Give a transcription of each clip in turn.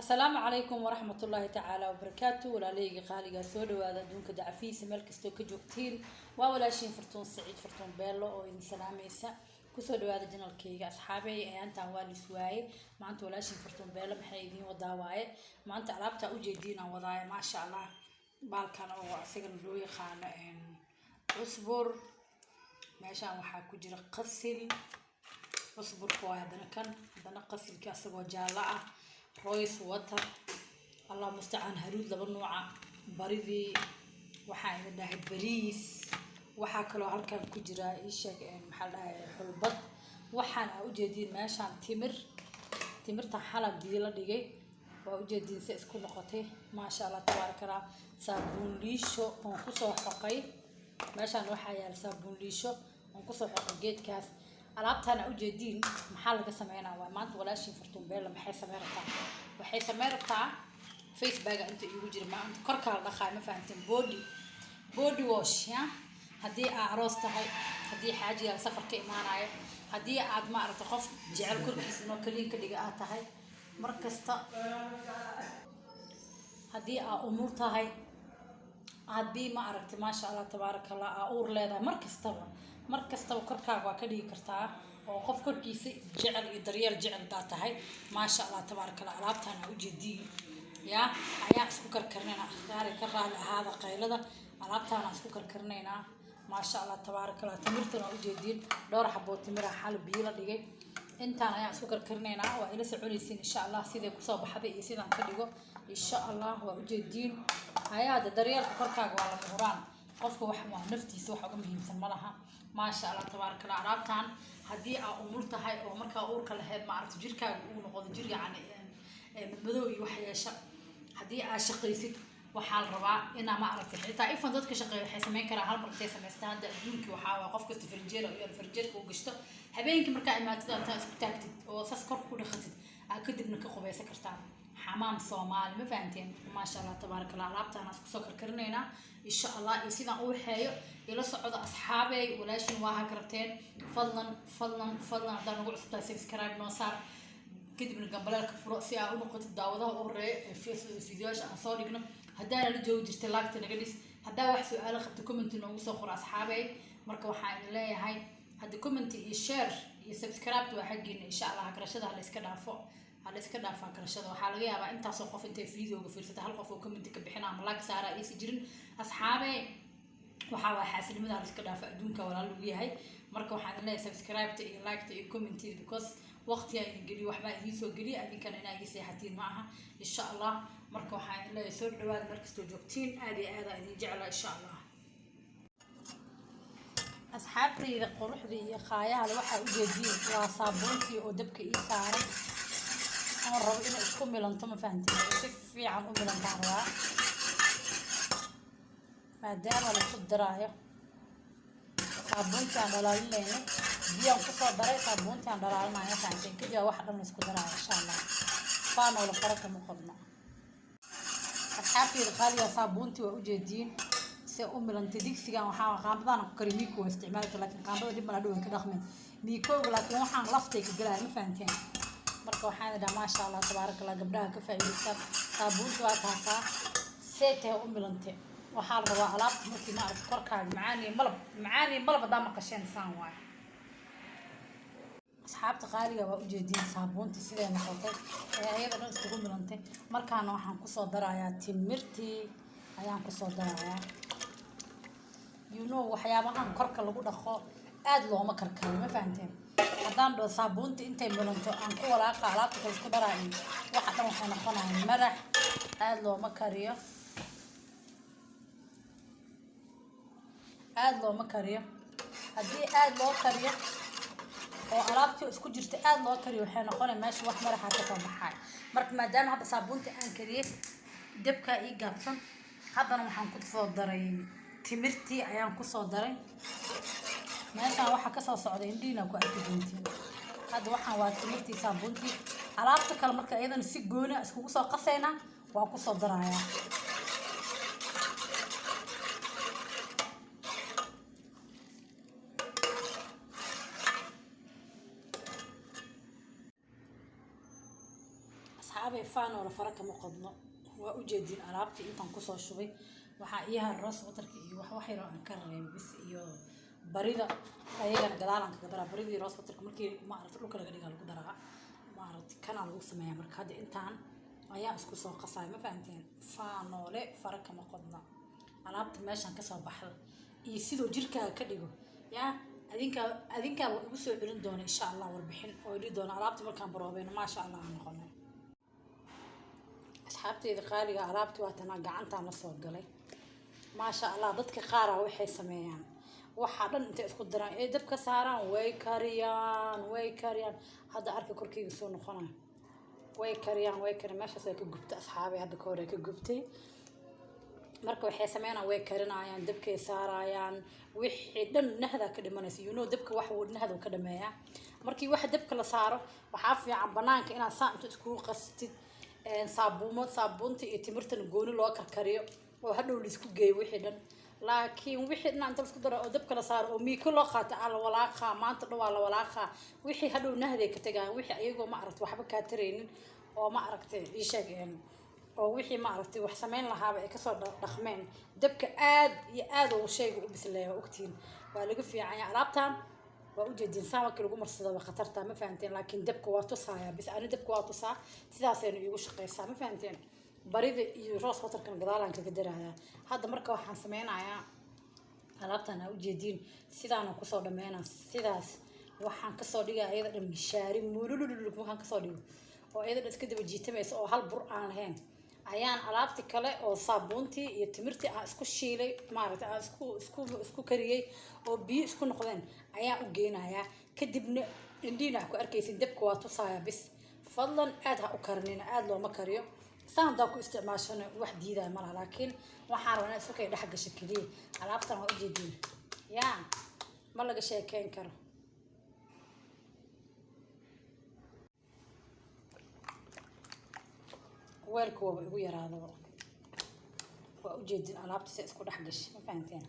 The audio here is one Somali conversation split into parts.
Asalaamu calaykum waraxmatullaahi tacaala wabarakaatu. Walaalahayga qaaligaa, soo dhawaada adduunka dacafiisa meel kastoo ka joogtiin. Waa walaashiin Fartuun Saciid, Fartuun Beello, oo idin salaamaysa. Kusoo dhawaada channelkayga, asxaabey. Ayaantaan waa lis waaye. Maanta walaashiin Fartuun Beello maxay idiin wadaa waaye? Maanta alaabtaa ujeediin aan wadaaye, maasha Allah, baalkan oo isagana loo yaqaano cusbur. Meeshaan waxaa ku jira qasil, cusburka waay. Haddana kan, haddana qasilkii asagoo jaallo ah, rose water, Allah mustacaan, haruud laba nuuca, baridii, waxaa idin dhahay bariis. Waxaa kaloo halkan ku jira, ii sheeg, maxaa la dhahay, xulbad. Waxaan aa ujeediin meeshaan timir, timirta xalab biyo la dhigay, waa ujeediin si isku noqotay, maasha Allah tabaaraka Allah. Saabuun liisho oon kusoo xoqay, meeshaan waxaa yaala saabuun liisho oon kusoo xoqay geedkaas. Alaabtaan aa ujeediin maxaa laga sameynaa waa maanta walaashiin Fartuun Beella maxay sameyn rabtaa? Waxay sameyn rabtaa face packga inta iigu jira maanta, korkaa la dhaqaayo, ma fahanteen? Body wash ya. Haddii aa aroos tahay, haddii xaajigaa safar ka imaanayo, haddii aad maaragta qof jecel korkiisa inoo clean ka dhiga aad tahay mar kasta, haddii aa umur tahay, haddii ma aragtay, maasha Allah tabaaraka Allah, aa uur leedahay, mar kastaba korkaaga waa ka dhigi kartaa. Oo qof korkiisa jecel iyo daryeel jecel hadaa tahay, maasha Allah tabaaraka Allah, alaabtaan aa ujeediin ya ayaa isku karkarinaynaa. Akhyaari, ka raali ahaada qaylada. Alaabtaan aan isku karkarinaynaa, maasha Allah tabaaraka Allah. Timirtan waa ujeediin, dhowr xaboo timira xal biyo la dhigay. Intaan ayaan isku karkarinaynaa. Waa ila soconaysiin insha Allah siday kusoo baxday iyo sidaan ka dhigo insha Allah. Waa ujeediin hayaada, daryeelka korkaaga waa lama huraan. Qofka wax waa naftiisa, wax uga muhiimsan ma laha, maasha Allah tabaaraka Allah. Alaabtaan haddii aa umur tahay oo markaa uurka lahayd, ma aragto, jirkaaga uu noqdo jir yacni madmadow iyo wax yeesha, haddii aad shaqaysid, waxaa la rabaa inaa ma aragtay, xitaa ifan dadka shaqeeya waxay samayn karaan hal mar intay samaystaan. Hadda adduunkii waxaa waa qof kasta frinjeer u yaal, frinjeerka uu gashto. Habeenkii markaa imaatid, intaa isku taagtid oo sas kor ku dhaqatid, aa kadibna ka qubaysan kartaa, xamaam Soomaali, ma fahanteen? Maasha Allah tabaaraka Allah. Alaabtaan isku soo karkarinaynaa insha Allah iyo sidaan u waxeeyo ila socdo, asxaabey. Walaashin waa hagarabteen. Fadlan, fadlan, fadlan, haddaan ugu cusubtahay, subscribe noo saar, kadibna gambaleelka furo si aa u noqotid daawadaha u horeeya ee fiidiyoyaasha aan soo dhigno. Haddaana la joogi jirtay, liketa naga dhis. Haddaa wax su-aalo qabto, comment noogu soo qoro, asxaabey. Marka waxaan idin leeyahay hadda comment iyo share iyo subscribe waa xaggiina insha Allah. Hagarashada ha la iska dhaafo, ha la iska dhaafo hagarashada. Waxaa laga yaabaa intaasoo qof intay videoga fiirsata, hal qof oo comment ka bixina ama like saara aysan jirin. Asxaabey, waxaa waa xaasilnimada ha la iska dhaafo. Adduunka walaal lagu yahay. Marka waxaan idin leeyahay subscribe-ta iyo like-ta iyo comment-ida, because waqtigaa idin geliyo, waxbaa idiin soo geliya, idinkana inaa iga seexatiin ma aha insha Allah. Marka waxaan idin leeyahay soo dhawaada markastoo joogtiin. Aad iyo aad aa idin jeclaa insha Allah. Asxaabtayda quruxda iyo qaayaha, waxaa ujeediin waa saabuuntii oo dabka ii saaran oon rabo inay isku milanto, ma fahantiin? Si fiican u milantaan rabaa, maadaama laisku daraayo saabuuntii aan dhalaalinaynay. Biyaan kusoo daray saabuuntii aan dhalaalinayo, ma fahanteen? Kadib wax dhan la isku daraayo insha Allah. Faanoo la fara kama qodno. Asxaabtayda qaaliga, saabuuntii waa ujeediin se u milantay. Digsigan waxaa qaandadaan ku kari, miiko waa isticmaali kara, laakiin qaandada dhib mala, dhow ka dhaqmin miikooga, laakiin waxaan laftay ka galaya, ma fahanteen? Marka waxaan idhaha, maasha Allah tabaaraka Allah, gabdhaha ka faa'iidaysta. Saabuunta waa taasaa, see tahay u milantay. Waxaa la rabaa alaabta markii ma aragta korkaaga macaan iyo malab, macaan iyo malab haddaa maqasheen, saan waaye. Asxaabta qaaliga, waa ujeediin saabuuntii siday noqotay ee ayada dhan iskugu milantay. Markaana waxaan kusoo darayaa timirtii ayaan kusoo darayaa. Waxyaabahan korka lagu dhaqo aada looma karkariyo, ma fahanteen? Haddaan dhaho saabuunta intay milanto aan ku walaaqa alaabta kale isku daraayo, waxa dhan waxay noqonayaan madax. Aada looma kariyo, aada looma kariyo. Haddii aada loo kariyo oo alaabtii isku jirta aada loo kariyo, waxay noqonaya meesha wax madaxa kasoo baxay. Marka maadaama hadda saabuunta aan kariyey, dabkaa ii gaabsan, haddana waxaan kusoo daray timirtii ayaan kusoo daray. Meeshaan waxaa kasoo socday indhihiina ku arki doontiin. Hadda waxaan waa timirtii, saabuuntii, alaabta kale. Marka iyadana si gooni ah iskugu soo qasaynaa, waa kusoo darayaa. Asxaabay, Faanoola fara kama qodno. Waa ujeedin alaabtii intaan kusoo shubay. Waxaa ii har rose waterka iyo wax yar oo aan ka reebay bis iyo barida, ayagana gadaal aan kaga daraa baridii rose waterka. Markii, ma aragtay, dhulka laga dhigaa lagu daraa, ma aragtay, kanaa lagu sameeyaa. Marka hadda intaan ayaa isku soo qasaya, ma fahanteen? Faanoole fara kama qodna. Alaabta meeshaan kasoo baxda iyo siduu jirkaaga ka dhigo, yaa adinkaa igu soo celin doona insha Allah warbixin oo idhi doona alaabta markaan baroobeyno, maasha Allah, aan noqonay. Asxaabteyda qaaliga, alaabta waa tanaa, gacantaan la soo galay, maasha Allah. Dadka qaara waxay sameeyaan waxaa dhan intay isku daraan ee dabka saaraan, way kariyaan, way kariyaan. Hadda arka korkeyga soo noqonaya. Way kariyaan, way kariyaan, meeshaas ay ka gubtay, asxaabay, hadda ka hor ay ka gubtay. Marka waxay sameynayaan, way karinayaan, dabkay saarayaan, wixii dhan nahdaa ka dhimanaysa. Dabka wax uu nahda ka dhameeyaa. Markii waxa dabka la saaro, waxaa fiican banaanka inaad saa inta iskugu qastid, saabuumo, saabuunta iyo timirtana gooni loo karkariyo oo hadhow laisku geeyo wixii dhan. Laakiin wixii dhan inta laisku daro oo dabka la saaro oo miiko loo qaato, aa la walaaqaa maanta dhan, waa la walaaqaa. Wixii hadhow nahday ka tagayaan, wixii ayagoo, ma aragta, waxba kaa taraynin oo, ma aragtay, ii sheeg, oo wixii, ma aragtay, wax samayn lahaaba ay kasoo dhaqmeen. Dabka aad iyo aad uu shayga u bisleeya, waa ogtihiin, waa laga fiican yahay. Alaabtan waa ujeedin, saan markii lagu marsado waa khatarta, ma fahanteen? Laakiin dabka waa tusaaya bis, ani dabka waa tusaa, sidaasayna iigu shaqeysaa, ma fahanteen? Barida iyo rose waterkan gadaalaan kaga darayaa. Hadda marka waxaan sameynayaa, alaabtan aa ujeediin sidaana kusoo dhameynaa. Sidaas waxaan kasoo dhigaa iyada dhan mishaari mulululul. Markaan kasoo dhigo oo iyada dhan iska daba jiitamaysa oo hal bur aan lahayn, ayaan alaabti kale oo saabuuntii iyo timirtii aan isku shiilay, maaragtay, aan isku kariyey oo biyo isku noqdeen, ayaan u geynayaa. Kadibna indhiina ha ku arkaysin, dabka waa tusaaya bis. Fadlan aad ha u karinina, aad looma kariyo. Saan haddaa ku isticmaashana wax diidaya malaha, laakiin waxaan rabaa inaad isku kay dhex gasho keliya. Alaabtan waa ujeediin, yaa ma laga sheekeyn karo. Weelka waaba igu yaraadaba. Waa ujeedin alaabta si isku dhex gashay, ma fahanteen?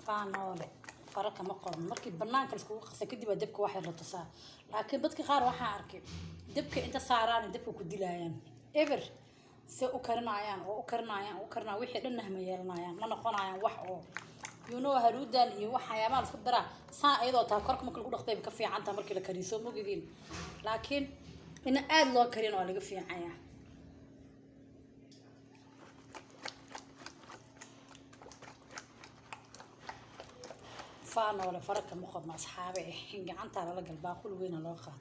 Faanoole fara kama qoran. Markii banaanka laiskugu qasa kadib aa dabka wax yar la tusaa. Laakiin dadka qaar waxaa arkay dabka inta saaraan dabka ku dilaayaan, ever se u karinayaan oo u karinayaan oo u karinayaan, wixii dhan nahma yeelanayaan, ma noqonayaan wax oo haruudan iyo waxyaabaha la isku daraa. Saa iyadoo taa korka marka lagu dhaqtay ka fiican taha markii la kariyo, soo mogidiin? Laakiin in aada loo kariyana waa laga fiicanyaa. Faanoole fara kama qodno, asxaabe. In gacantaa lala gal, baaquli weyna loo qaato.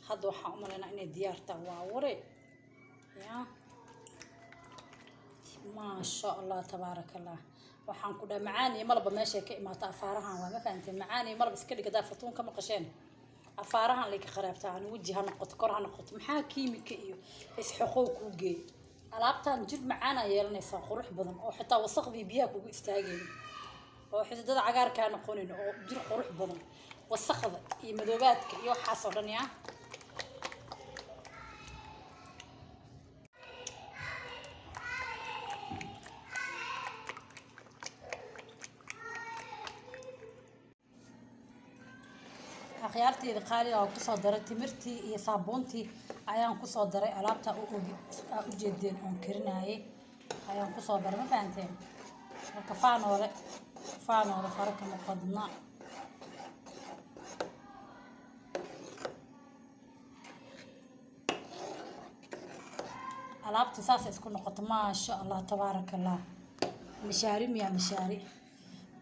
Hadda waxaan u malaynaa inay diyaartaa. Waa ware ya, maasha Allah, tabaaraka Allah. Waxaan ku dhahay macaan iyo malaba meeshay ka imaato afaarahan waa, ma fahanteen? Macaan iyo malab iska dhig. Hadaa fatuun ka maqasheen afaarahan lay ka qaraabtaa. Ani weji ha noqoto, kor ha noqoto, maxaa kiimika iyo isxoqow kuu geey? Alaabtan jir macaanaa yeelanaysaa, qurux badan, oo xitaa wasaqdii biyaha kugu istaagayn oo xididada cagaarkaa noqonin, oo jir qurux badan, wasaqda iyo madoobaadka iyo waxaas oo dhan yaa. Akhyaarteyda qaaliga, oo kusoo daray timirtii iyo saabuuntii ayaan kusoo daray. Alaabta u ogi aa ujeedeen oon karinayay ayaan kusoo daray, ma fahanteen? Marka faanoole, faanoole fara kama qodna. Alaabta saasay isku noqoto, maasha Allah, tabaaraka Allah. Mishaari miyaa? Mishaari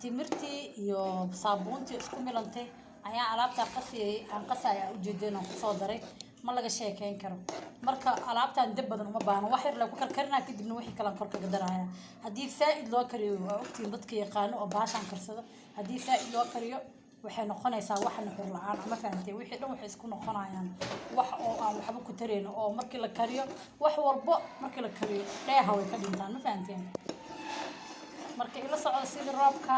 timirtii iyo saabuuntii isku milantay ayaa alaabtaa qasiyay, aan qasaya ujeedeen aan kusoo daray. Ma laga sheekeyn karo. Marka alaabtan dab badan uma baahno, wax yar lagu karkarinaa, kadibna wixii kalaan kor kaga daraya. Haddii saa-id loo kariyo, waa ogtihiin dadka yaqaano oo baashaan karsado, haddii saa-id loo kariyo waxay noqonaysaa wax nuxur la-aan, ma fahamtay? Wixii dhan waxay isku noqonayaan wax oo aan waxba ku tarayn, oo markii la kariyo, wax walbo markii la kariyo dheeha way ka dhintaan, ma fahamteen? Marka ila socdo sidii roobka,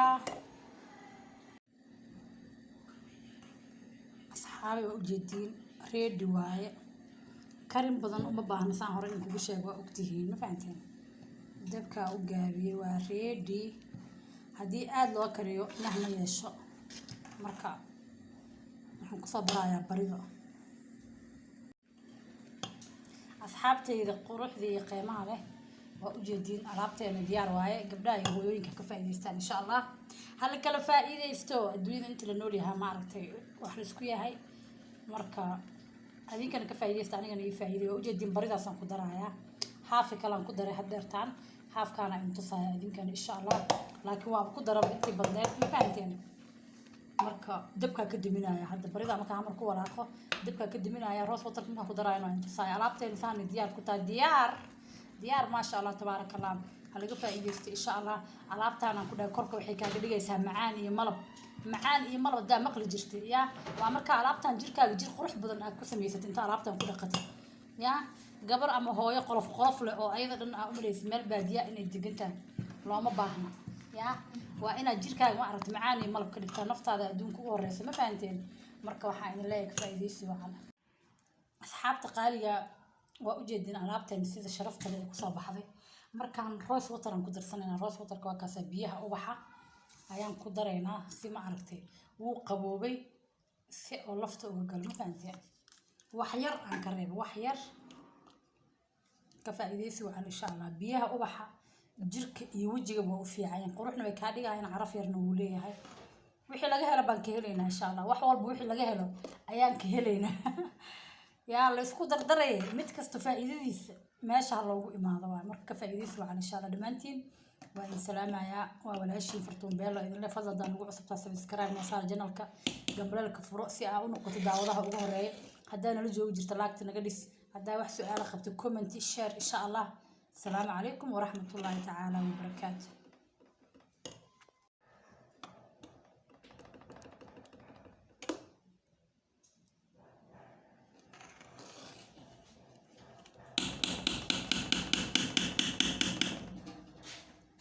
asxaabi. Waa ujeediin, ready waaye. Karin badan uma baahna, saan hore idinkugu sheego, waa ogtihiin, ma fahanteen? Dabkaa u gaabiyey, waa ready. Haddii aada loo kariyo nah ma yeesho. Marka waxaan kusoo darayaa barida. Asxaabtayda quruxda iyo qiimaha leh, waa ujeediin, alaabteena diyaar waaye. Gabdhaha iyo hooyooyinka ka faa'iidaystaan, insha Allah. Hala kala faa'iidaysto. Adduunyada inta la nool yahaa, ma aragtay, wax la isku yahay. Marka adinkana ka faa'iidaysta, anigana ii faa'iiday. Waa ujeediin, baridaasaan ku darayaa. Half-i kalaan ku daray haddeertaan, half-kaana idin tusaya idinkana, insha Allah. Laakiin waaba ku daraba intii badneed, ma fahanteen? Marka dabkaa ka diminaya hadda barida. Markaa hamar ku walaaqo, dabkaa ka diminaya. Rose water-ka markaan ku daraayo waan tusaya. Alaabteena saana diyaar ku tahay, diyaar, diyaar. Maasha Allah, tabaaraka Allah. Ha laga faa'iidaysto, insha Allah. Alaabtaanaan ku dhahay, korka waxay kaaga dhigaysaa macaan iyo malab. Macaan iyo malab haddaa maqli jirtay, ya waa markaa alaabtaan jirkaaga jir qurux badan aad ku samaysatay inta alaabtaan ku dhaqatay, ya gabar ama hooyo qolof qolof leh oo ayada dhan aa umalaysa meel baadiya inay degan tahay looma baahna. Ya waa inaad jirkaaga, ma aragta, macaan iyo malab ka dhigtaa, naftaada adduunka u horeysa. Ma fahanteen? Marka waxaa idin leeyahay, ka faa'iidaysi wacan, asxaabta qaaliga. Waa ujeedin alaabteen sida sharafta leh ay kusoo baxday. Markaan rose water aan ku darsanayna. Rose water-ka waa kaasa, biyaha ubaxa ayaan ku daraynaa si, ma aragtay, wuu qaboobay, si oo lafta uga galo. Ma fahanteen? Wax yar aan ka reebo, wax yar. Ka faa'iidaysi wacan, insha Allah. Biyaha ubaxa jirka iyo wejiga waa u fiican, quruxna way kaa dhigayaan, caraf yarna wuu leeyahay. Wixii laga helo baan ka helaynaa, insha Allah. Wax walba wixii laga helo ayaan ka helaynaa. Yaa la isku dardaraya? Mid kasta faa'iidadiisa meesha ha loogu imaado waay. Marka ka faa'iidaysi wacan, insha Allah. Dhammaantiin waa idin salaamayaa. Waa walaashiin Fartuun Beelo idinle. Fadlan haddaan ugu cusubtaa, subscribe noo saar channel-ka, gambaleelka furo si aa u noqoto daawadaha ugu horeeya. Haddaa nala joogi jirta, like-ta naga dhis. Haddaa wax su-aalo qabto, comment, share, insha Allah. Asalaamu calaykum waraxmatullaahi tacaala wabarakaatu.